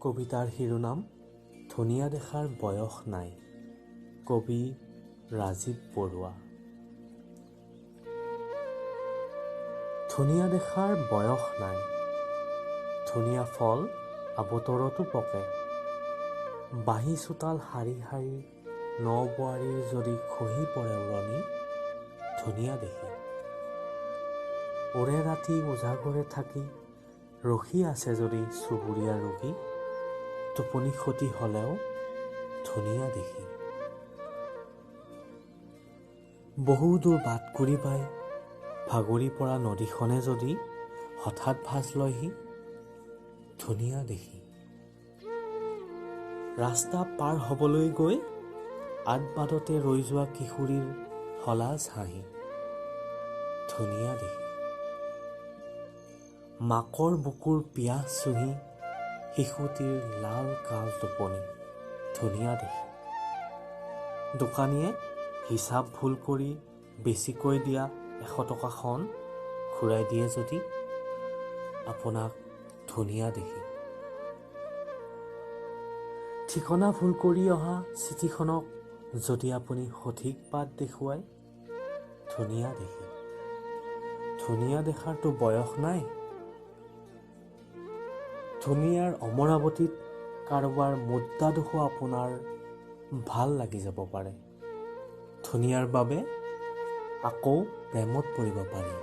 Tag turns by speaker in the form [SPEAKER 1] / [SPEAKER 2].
[SPEAKER 1] কবিতাৰ শিৰোনাম ধুনীয়া দেখাৰ বয়স নাই, কবি ৰাজীৱ বৰুৱা। ধুনীয়া দেখাৰ বয়স নাই, ধুনীয়া ফল আবতৰতো পকে। বাঁহী চোতাল শাৰী শাৰী ন-বোৱাৰীৰ যদি খহি পৰে উৰণি, ধুনীয়া দেখি। ওৰে ৰাতি উজাগৰে থাকি ৰখি আছে যদি চুবুৰীয়া ৰোগী, টোপনি ক্ষতি হ'লেও ধুনীয়া দেখি। বহু দূৰ বাট কুৰি পাই ভাগৰি পৰা নদীখনে যদি হঠাৎ ভাঁজ লয়হি, ধুনীয়া দেখি। ৰাস্তা পাৰ হ'বলৈ গৈ আদবাটতে ৰৈ যোৱা কিশোৰীৰ সলাজ হাঁহি, ধুনীয়া দেখি। মাকৰ বুকুৰ পিয়াহ চুহি শিশুটিৰ লাল কাল টোপনি, ধুনীয়া দেখি। দোকানীয়ে হিচাপ ভুল কৰি বেছিকৈ দিয়া 100 টকাখন ঘূৰাই দিয়ে যদি আপোনাক, ধুনীয়া দেখি। ঠিকনা ভুল কৰি অহা চিঠিখনক যদি আপুনি সঠিক বাট দেখুৱায়, ধুনীয়া দেখি। ধুনীয়া দেখাৰতো বয়স নাই। ধুনীয়াৰ অমৰাৱতীত কাৰোবাৰ মুদ্ৰা দুখো আপোনাৰ ভাল লাগি যাব পাৰে। ধুনীয়াৰ বাবে আকৌ প্ৰেমত পৰিব পাৰি।